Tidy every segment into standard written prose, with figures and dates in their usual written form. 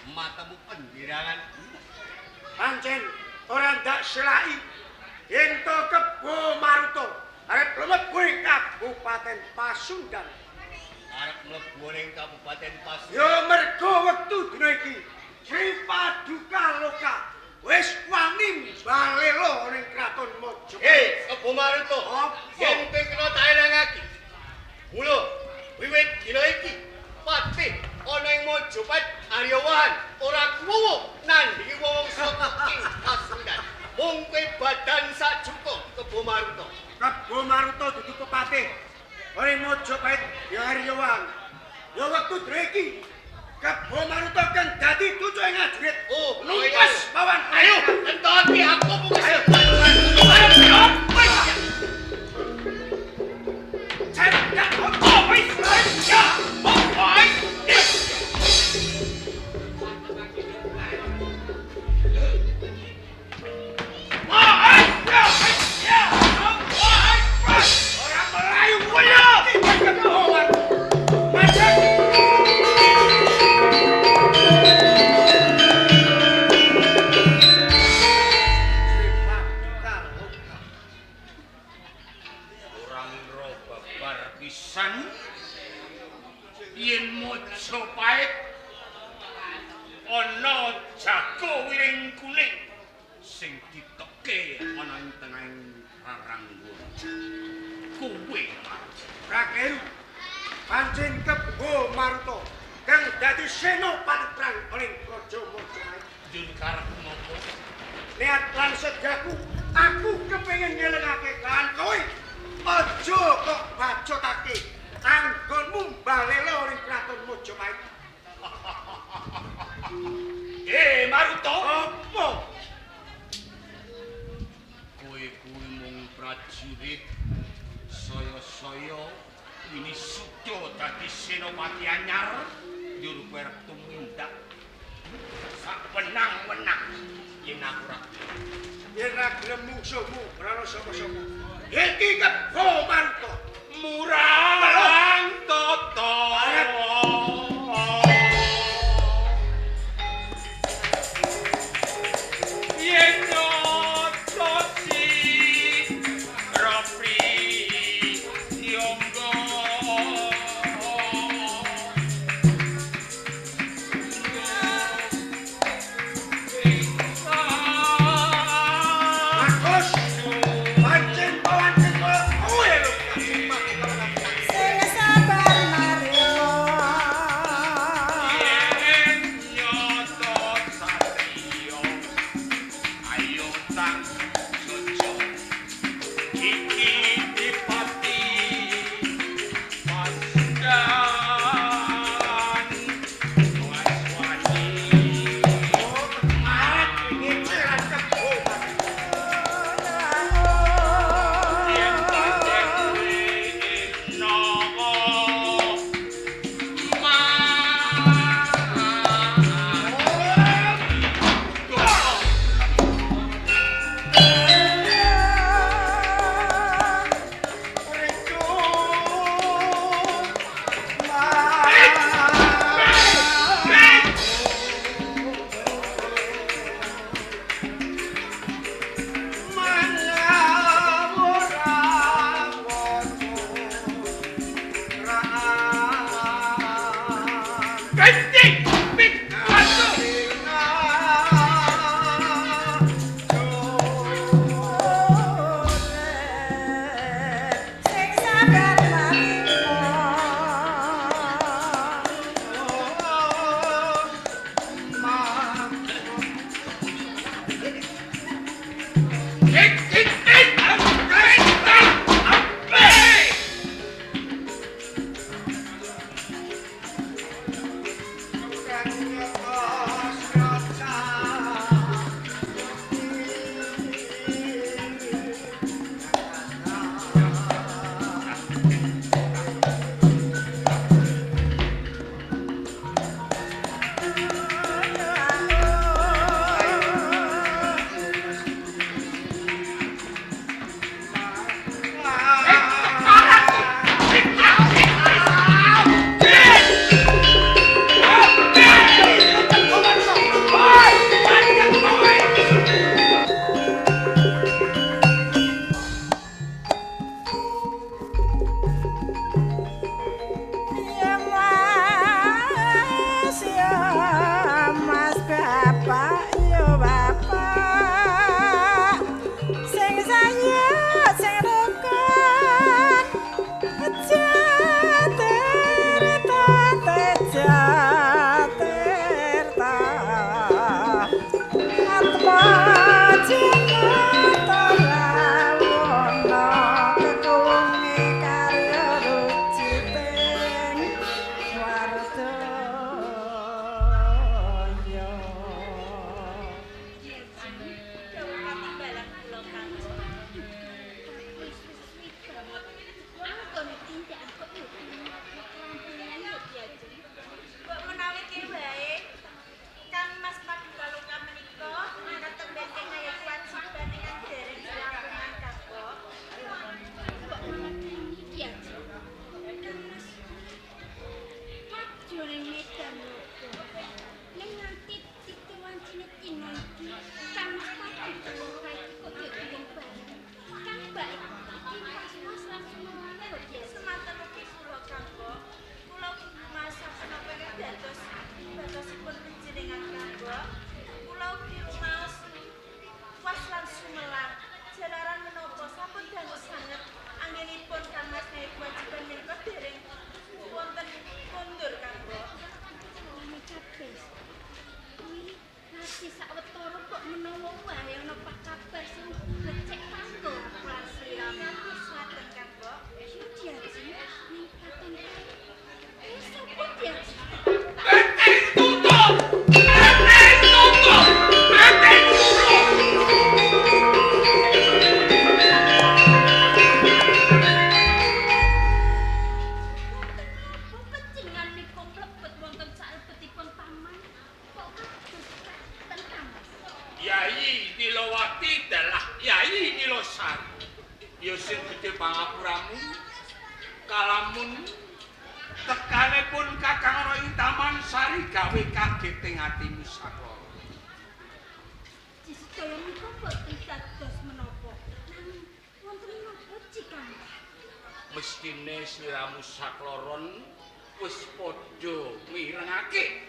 Matamu pendirangan. Pancen ora ndak selaki yen to Kebo Maruta arep mlebu ing Kabupaten Pasundan. Arep mlebu ning Kabupaten Pasundan. Ya mergo wektu dina iki Sri Paduka Loka wis wani mbalelo ning Kraton Majapahit. Hei, Kebo Maruta. Yen kowe kena tak elangake. Mula wiwit dina iki patih ana ing Majapahit Aryawahan ora kuwu nandhingi wong saka ing Pasundan. Mung kowe badan sak juta Kebo Maruta. Kebo Maruta dudu pepatih ana ing Majapahit ya Aryawahan. Ya wektu dina iki Kebo Maruta kang dadi cucu ing ajurit. Oh, numpes pawan. Ayo, entokake aku mung Ayo. Ora melayu kowe. Ora ngira babar pisan yen Majapahit ana jago wiring kuning sing diteke ana ing tengahing raranggon. Kowe Ora kleru. Pancen Kebo Maruta kang dadi senopati perang ing Praja Majapahit. Njur karepmu ngopo? Niat lan sedaku aku kepengin ngelingake lan kowe. Aja kok bacotake anggonmu mbalelo ning Kraton Majapahit. Eh, Maruta, Apa? Kowe kuwi mung prajurit saya-saya ini suda dadi senopati anyar njur kowe arep tumindak sak wenang-wenang yen aku ora Yen ra gelem mungsuhmu ora ana sapa-sapa. Iki Kebo Maruta. Murang tata. Yen nyata si Rapri Yonggo Bagus. Pancen pawan kowe lho Sri Paduka Loka. Ya sing gedhe pangapuramu kalamun tekane pun Kakang ana ing Taman Sari gawe kaget ing atimu sakloro. Sedaya menika boten dados menapa. Nanging wonten napa Cikang? Mestine sliramu sakloron wis padha mirengake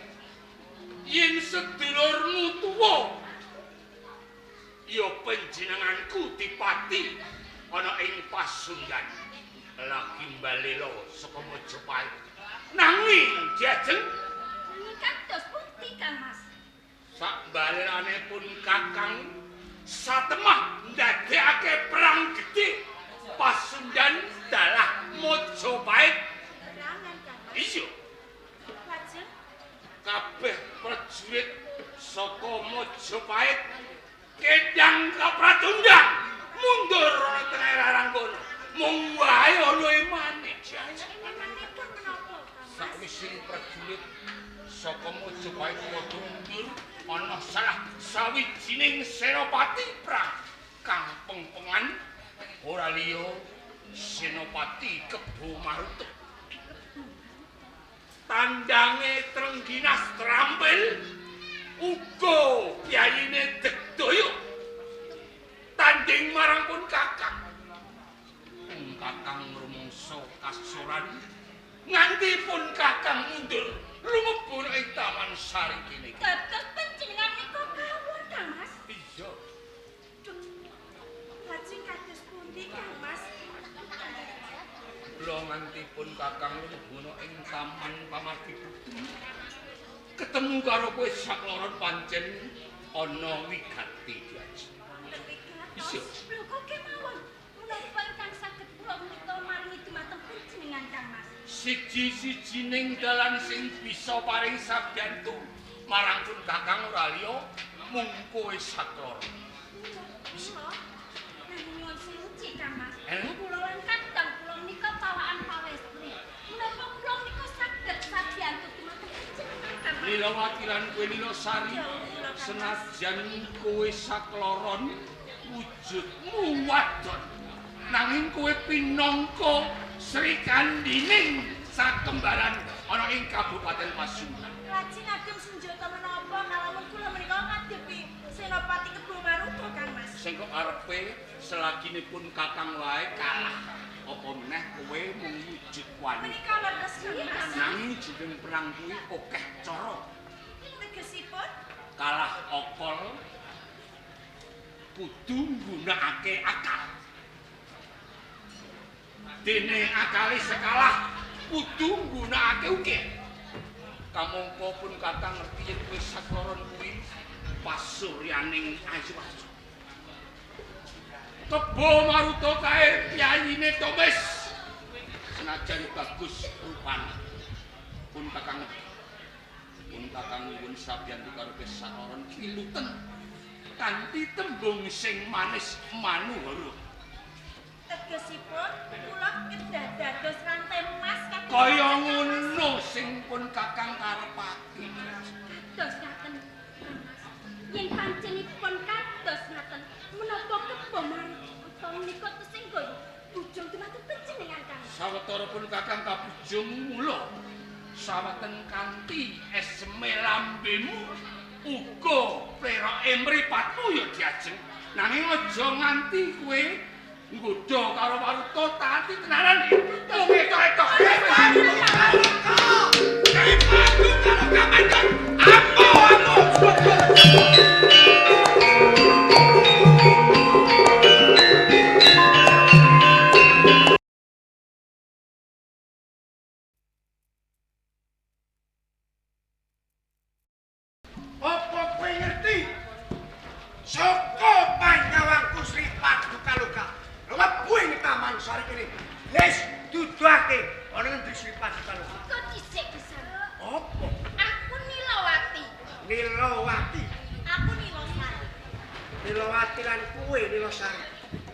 yen sedulurmu tuwa ya panjenenganku dipati ana ing Pasundan lagi mbalela saka Majapahit. Nanging diajeng nanging kados pundi Kang Mas? Sak mbalelane pun Kakang satemah ndadekake perang gedhe Pasundan dalah Majapahit. Perangan Kang Mas? Iya. Lajeng kabeh prajurit saka Majapahit kendang kapratundang mundur ana tengah Raranggono. Mung wae ana emane. Sakwise prajurit saka Majapahit padha mundur ana salah sawijining senopati perang kang pengpengan ora liya Senopati Kebo Maruta. Tandange Trengginas trampil uga piyayine Degdaya tanding marang pun Kakang. Pun Kakang rumangsa kasoran nganti pun Kakang mundur lumebu ing Taman Sari kene. Dados panjenengan nika kawon Kang Mas? Iya. Lajeng kados pundi Kang Mas? Kula nganti pun Kakang lumebu ing Taman Pamargi Putu ketemu karo kowe sakloron pancen ana wigati diaji. Iya. Lho kok kemawon menapa ingkang saged kula menika maringi dumateng panjenengan Kang Mas? Siji-sijining dalan sing bisa paring sabiyantu marang pun Kakang ora liya mung kowe sakloron. Iya. Nanging nyuwun sewu Kang Mas. Kula lan kadang kula menika pawaan pawestri. Menapa kula menika saged sabiyantu dumateng panjenengan Kang Mas? Lilawati lan kowe Lilosari senajan kowe sakloron wujudmu wadon nanging kowe pinangka Srikandining sakembaran ana ing Kabupaten Pasundan. Lajeng agem senjata menapa kalamun kula menika ngadepi Senopati Kebo Maruta Kang Mas? Sing kok arepe selagine pun Kakang wae kalah. Apa meneh kowe mung wujud wanita. Menika leres Kang Mas. Nanging jeneng perang kuwi akeh cara. Tegesipun kalah okol kudu nggunakake akal. Dene akale sekalah kudu nggunakake ukir. Kamangka pun Kakang ngerti yen kowe sakloron kuwi pasuryaning ayu-ayu. Kebo Maruta kae piyayine Tomes. Senajan bagus rupane. Pun Kakang ngerti. Pun Kakang nyuwun sabiyantu karo kowe sakloron kiluten kanthi tembung sing manis manuhara. Tegesipun kula kedah dados rantai emas kaya ngono sing pun Kakang karepake. Kados ngaten Kang Mas. Yen panjenenganipun kados ngaten menapa Kebo Maruta menika tesih nggawa bujung dumateng panjenengan Kang Mas? Sawetara pun Kakang kabujung mula sawaten kanthi esme lambemu uga pleroke mripatmu ya diajeng. Nanging aja nganti kowe nggodha karo Maruta tati tenanan. Wong etok-etok. Aku karo Kamandan. Aku aku. Apa kowe ngerti? Saka panyawangku Sri Paduka Lumebu ing Taman Sari kene. Wis duduhake ana ngendi Sri Paduka. Kok dhisik pisan? Apa? Aku Nilawati. Nilawati. Aku Nilosari. Nilawati lan kowe Nilosari.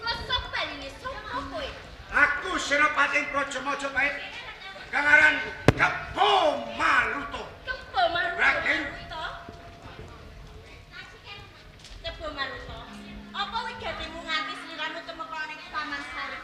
Mosok baline sapa kowe? Aku Senopati Praja Majapahit kang aran Kebo Maruta. Kebo Maruta. Raden. Kebo Maruta. Apa wigatimu nganti sliramu tumeka ning Taman Sari?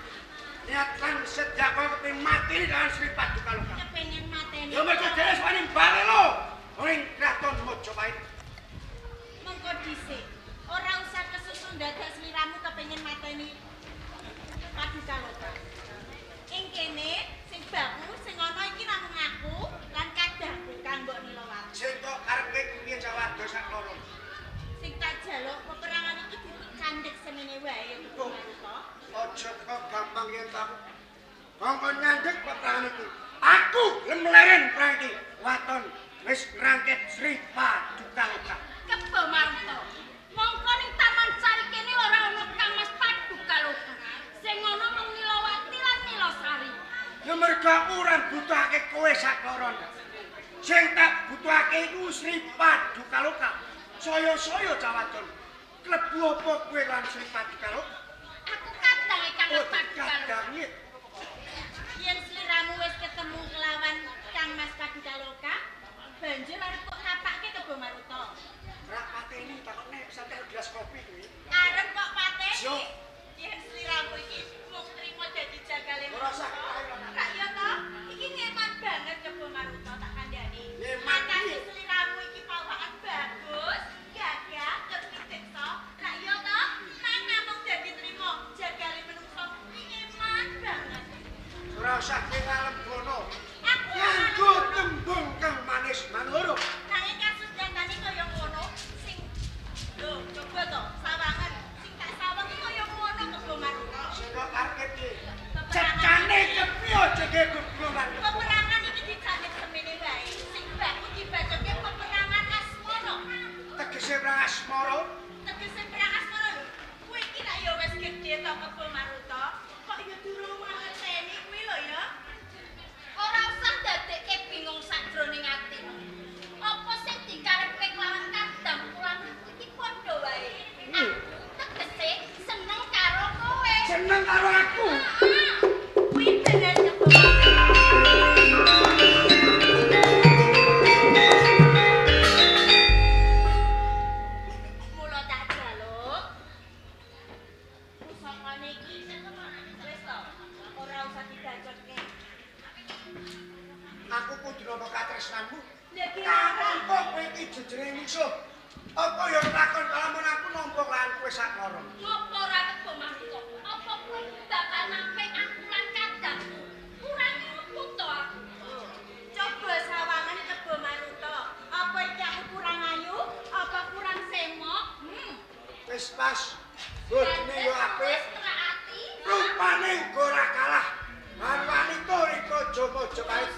sak loro. Sing tak jaluk peperangan iki dicandhek semene wae ya Kebo Maruta. Aja kok gampang yen ta. Kongkon nyandhek peperangan iki. Aku lemleren perang iki. Waton wis ngrangket Sri Padukaloka. Kebo Maruta. Mongko ning Taman Sari kene ora ana Kang Mas Padukaloka. Sing ana mung Nilawati lan Nilasari. Ya mergo aku ora butuhake kowe sakloron. Sing tak butuhake iku Sri Padukaloka. Saya-saya cawadon. Klebu apa kowe lan Sri Padukaloka? Aku kadange Kang Mas Padukaloka. Yen sliramu wis ketemu kelawan Kang Mas Padukaloka, banjur arep kok napake Kebo Maruta. Ora pateni takone sampe gelas kopi kuwi. Arep kok pateni? Yen sliramu iki mung trimo dadi jagale. Ora usah. Rak ya to, iki ngeman banget Kebo Maruta tak kandhani. Ngeman sliramu iki pawakan bagus, gagah, kepitiksa. Rak ya to, nang namung dadi trimo jagale menungso iki ngeman banget. Ora usah ngalem-bono. Nganggo tembung kang manis manura. Nanging kasus nyatane kaya ngono sing lho coba to sawangan sing tak sawang iki kaya ngono Kebo Maruta. Sing kok karepe piye? Cekane kepiye jege geblongan. Peperangan iki dicandhek semene wae. Sing baku dibacoke peperangan asmara. Tegese perang asmara? Tegese perang asmara lho. Kowe iki rak ya wis gedhe to Kebo Maruta. Kok ya durung mangerteni kuwi lho ya. Ora usah dadekke bingung sakjroning atimu. Apa sing dikarepke kelawan kadang pulang iki padha wae. Aku tegese seneng karo kowe. Seneng karo aku. Kuwi bener Kebo. Mula tak jaluk. Pusakane iki wis to, ora usah dibacotke. Aku kudu nampa katresnanmu. Kamangka kowe iki jejere mungsuh. Apa ya lakon kalamun aku nampa lan kowe sakloron. Ngopo ora Kebo Maruta? Apa kowe bakal nampe aku lan kadangku? Kurange opo to aku? Coba sawangan Kebo Maruta. Apa iki aku kurang ayu? Apa kurang semok? Wis pas. Bodine yo apik. Rupane uga ora kalah. Wanita rika Majapahit.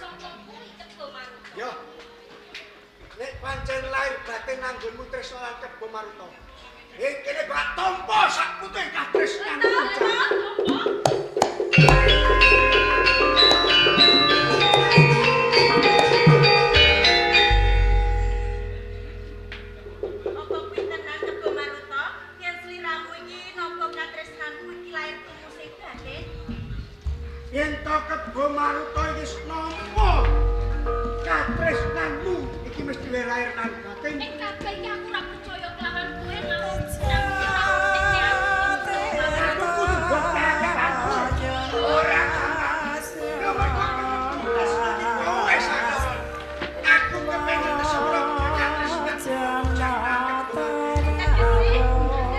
Yo. Nek pancen lahir batin anggonmu tresna lan Kebo Maruta. Ing kene bak tampa sak puting katresnanmu. Apa kuwi tenan Kebo Maruta? Yen sliramu iki nampa katresnanku iki lahir tumusing batin? Yen to Kebo Maruta iki nampa katresnanmu iki mesti lahir nang batin. Nek kabeh iki aku ora percaya kelawan kowe nang aku kudu buktekake aku. Ora kowe sakloron. Aku kepengin kesepuro katresnan.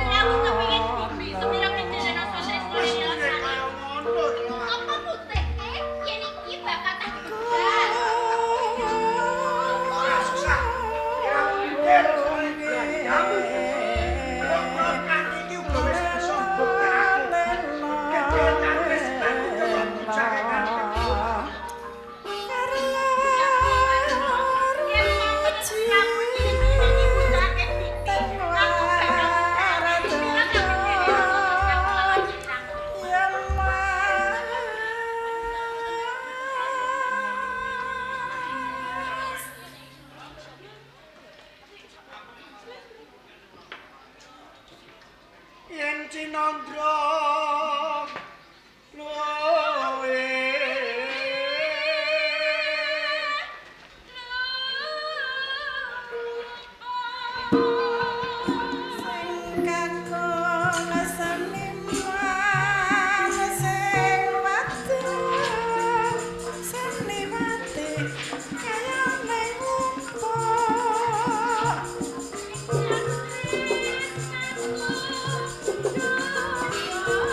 Aku kepengin bukti sepira kendene rasa tresno Wis kaya ngono lho. Apa bukteke yen iki bakal tak begal? Ora susah. Kira mikir kamu. Blok-blokan iki uga wis iso mbuktekake. Gedhe katresnanku kok bujake kan Kebo. Yen Cinandra luwe Sing kakung seniman sing wadon seniwati kaya ning ngumpuk. Thank you.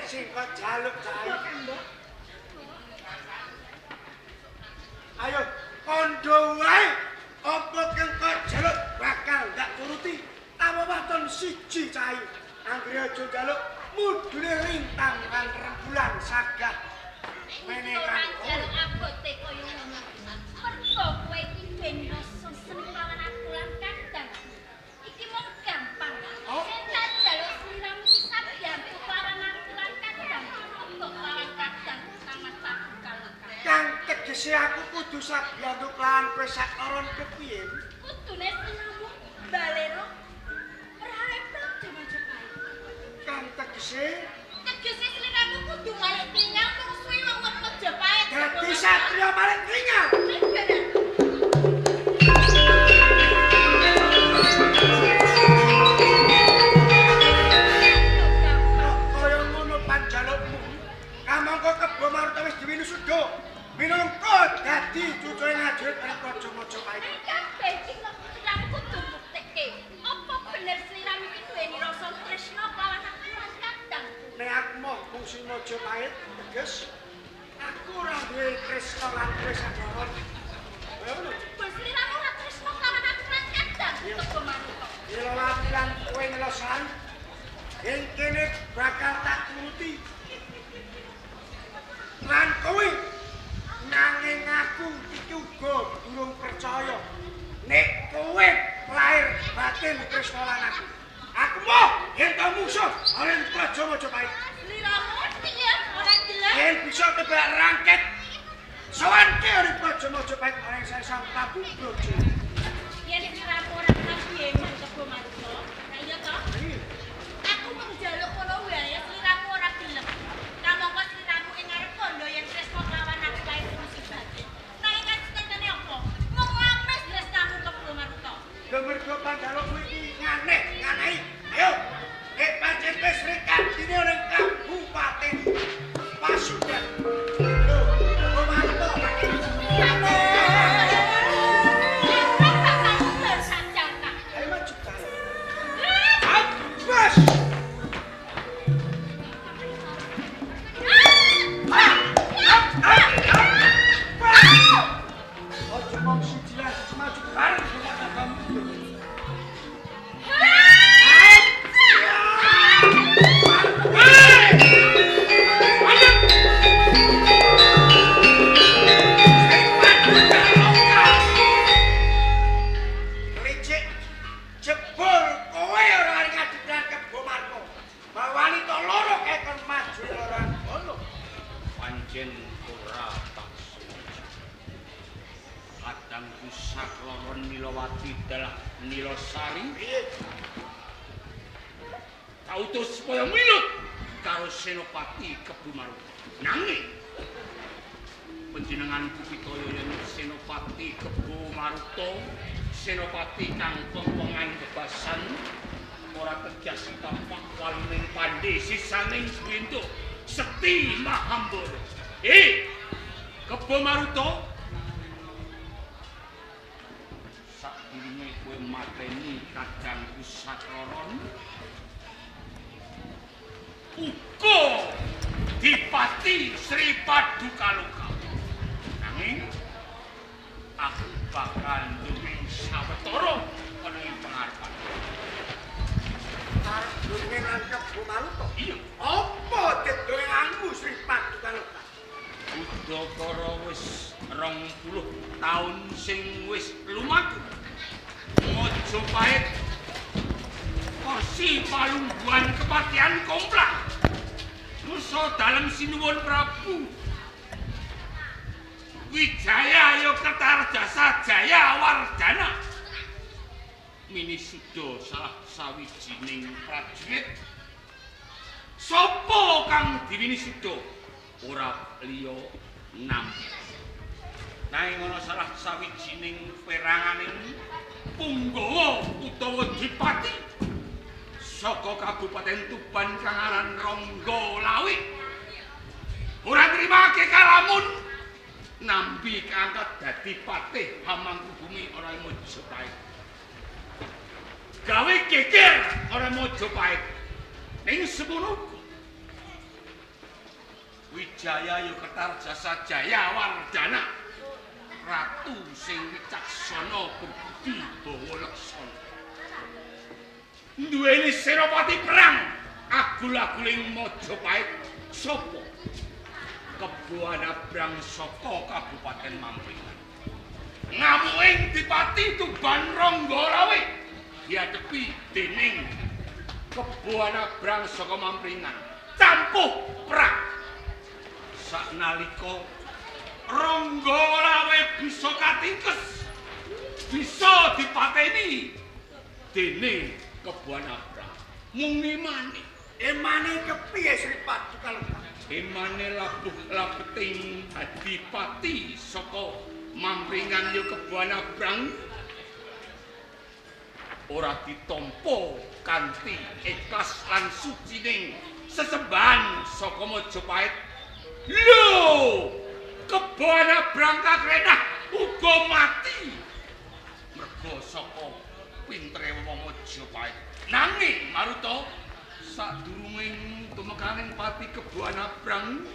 Sing kok jaluk cahe. Ayo kandha wae apa kang kok jaluk bakal ndak turuti. Apa waton siji cahe. Anggere aja njaluk mudune lintang lan rembulan sagah. Mene ora njaluk abote kaya ngono. Mergo kowe iki ben rasa seneng lawan aku lan kadang. Iki mung gampang. Sing tak jaluk sliramu iki sabiyantu lawan aku lan kadang. Mbok lawan kadang sama Paduka. Kang tegese aku kudu sabiyantu lawan kowe sakloron kepiye? Kudune sliramu balero prae Praja Majapahit. Kang tegese tegese sliramu kudu malik tinggal mungsuhi wong-wong Majapahit. Dadi satriya malik tinggal. Kaya ngono panjalukmu. Kamangka Kebo Maruta wis diwinusuda. Minangka dadi cucuke ngajurit ing Praja Majapahit. Kabeh iki sliramu kudu mbuktekke. Apa bener sliramu iki duweni rasa tresna lawan aku lan kadang? Nek aku moh mungsuhi Majapahit teges aku ora duwe tresna lan kowe sakloron. Kaya ngono. Jebul sliramu ora tresna lawan aku lan kadang Kebo Maruta. Nilawati lan kowe ngelosan ing kene bakal tak turuti. Lan kowe nanging aku iki uga durung percaya nek kowe lahir batin tresna lan aku. Aku moh yen tau mungsuh ora Praja Majapahit. Sliramu piye ora jelas. Yen bisa tebak rangket sowanke ora Praja Majapahit ora Sang Prabu Braja. Yen sliramu ora piye Kebo Maruta. Lah iya to? Aku mung njaluk kono wae sliramu ora gelem. Kamangka sliramu ing ngarep kandha yen tresna lawan aku kae fungsi batin. Nanging kasetene apa? Mung ames tresnamu Kebo Maruta. Lha mergo panjalukmu iki nganeh, nganehi. Ayo, nek pancen wis rekadine ora kabupaten Pasuruan. Lho, Kebo Maruta. Ayo maju kae. Awas. Aja mung siji lan siji maju bareng sama kakakmu. Licik, jebul kowe ora arep ngadep lan Kebo Marko. Wanita loro kae kon maju lawan kono. Pancen ora tak sengaja. Kadangku sakloron Nilawati dalah Nilosari Piye? kautus supaya milut karo Senopati Kebo Maruta. Nanging panjenengan Kupitaya yen Senopati Kebo Maruta, Senopati kang pengpengan bebasan ora tegas tapak waluning pandhe sisaning swintu sekti Mahambara. Kebo Maruta, sakdurunge kowe mateni kadangku sakloron uga dipati Sri Padukaloka. Nanging aku bakal ndongeng sawetara ana ing pangarepan. Arep ndongeng lan Kebo Maruta. Iya. Apa dedonganmu Sri Padukaloka? Udakara wis 20 taun sing wis lumaku. Majapahit kursi palungguhan kepatihan komplak. Nusa dalem sinuwun Prabu Wijaya Yokertarjasa Jaya Wardana. Minisuda salah sawijining prajurit. Sapa kang diwinisuda? Ora liya nampi. Nanging ana salah sawijining peranganing punggawa utawa dipati saka Kabupaten Tuban kang aran Rangga Lawi. Ora nrimake kalamun nampi kaangkat dadi patih Hamangkubumi ora Majapahit. Gawe geger ora Majapahit. Ning semono uga Wijaya ya Kertarjasa Jaya Wardana. Ratu sing wicaksana berbudi bawa laksana. Duweni senopati perang agul-aguling Majapahit sapa? Kebo Anabrang saka Kabupaten Mampringan. Ngamuking Dipati Tuban Ranggalawe diadepi dening Kebo Anabrang saka Mampringan. Campuh perang. Saknalika Ranggalawe bisa katingkes, bisa dipateni dening Kebo Anabrang. Mung emane, emane kepiye Sri Paduka? Emane labuh labeting adipati saka Mampringan ya Kebo Anabrang ora ditampa kanthi ikhlas lan sucining sesembahan saka Majapahit. Lho, Kebo Anabrang kakrenah uga mati merga saka pintere wong Majapahit. Nanging Maruta, sadurunge tumekaning pati Kebo Anabrang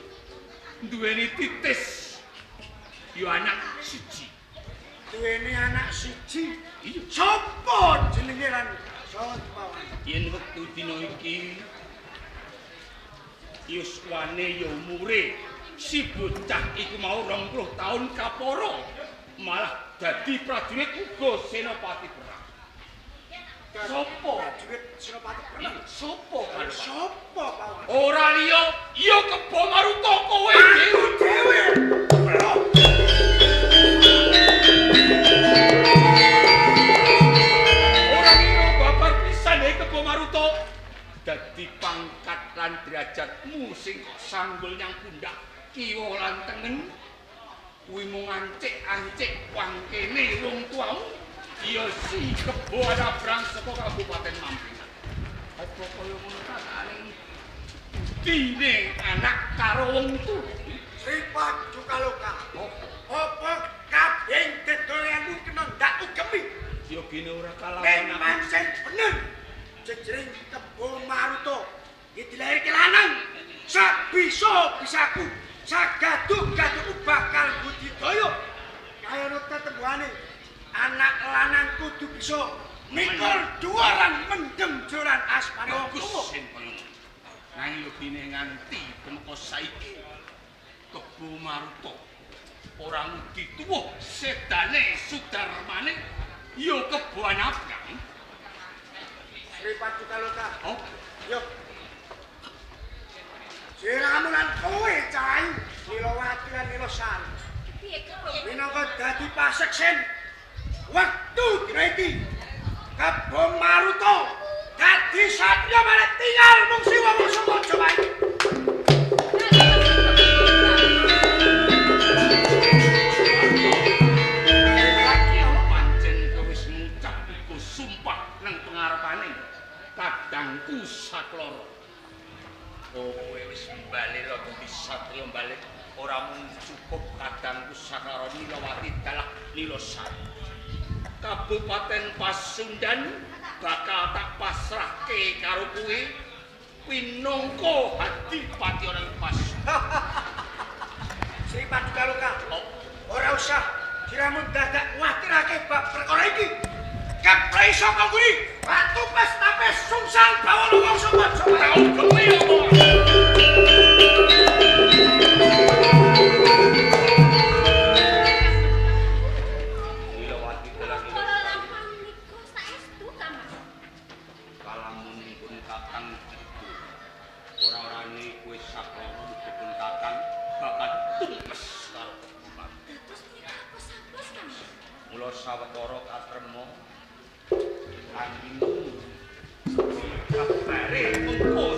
duweni titis ya anak siji. Duweni anak siji? Iya. Sapa jenenge lan sapa? Yen wektu dina iki yuswane ya umure si bocah iku mau 20 taun kapara malah dadi prajurit uga senopati perang. Sopo? Prajurit senopati perang. Sopo? Sopo pawan? Ora liya ya Kebo Maruta kowe dhewe. Ora ngira babar pisan Kebo Maruta. Dadi pangkat lan derajatmu sing kok sanggul nyang pundak kiwa lan tengen kuwi mung ancik-ancik wangkene wong tuamu ya si Kebo Anabrang saka Kabupaten Mampringan. Apa kaya ngono tatane budine anak karo wong tuwa? Sri Paduka. Apa kabeh dedoyanmu kena ndak ugemi? Ya gene ora kalawan aku. Pancen bener. Jejering Kebo Maruta iki dilairke lanang. Sabisa bisaku, sagaduk-gadukku bakal budidaya. Kaya ana tetembuhane, anak lanang kudu bisa mikul dhuwur lan mendem joran asmane wong tuwa. Nanging yogine nganti tumeka saiki Kebo Maruta ora ngudi tuwuh sedane Sudarmane ya Kebo Anabrang. Sri Paduka. Oh, yo. Siramu lan kowe Cahayu, Nilawati lan Nilasari. Piye Kebo? Minangka dadi paseksen wektu dina iki Kebo Maruta dadi satriya marang tinggal mung siwa wangsa Majapahit. Pancen kowe wis ngucap iku sumpah nang pengarepane kadangku sakloro. Kowe wis bali lo dadi satriya balik ora mung cukup kadangku sakloro Nilawati dalah Nilasari. Kabupaten Pasundan bakal tak pasrahke karo kowe pinangka adipati ora pas. Sri Paduka. Ora usah siramu dadak kuwatirake bab perkara iki. Keprei saka mburi, batu pes-tapes sungsang bawana wangsa Majapahit. Tau gemi apa? Nilawati dalah Nilasari. Saestu ta, Mas? Kalamunipun kakang itu ora-orane kowe sakloro dipun kakang bakal tumpes karo Kebo Maruta. Terus menika apos-apos ta, Mas? Mula sawetara katrema kanthi kabare mengko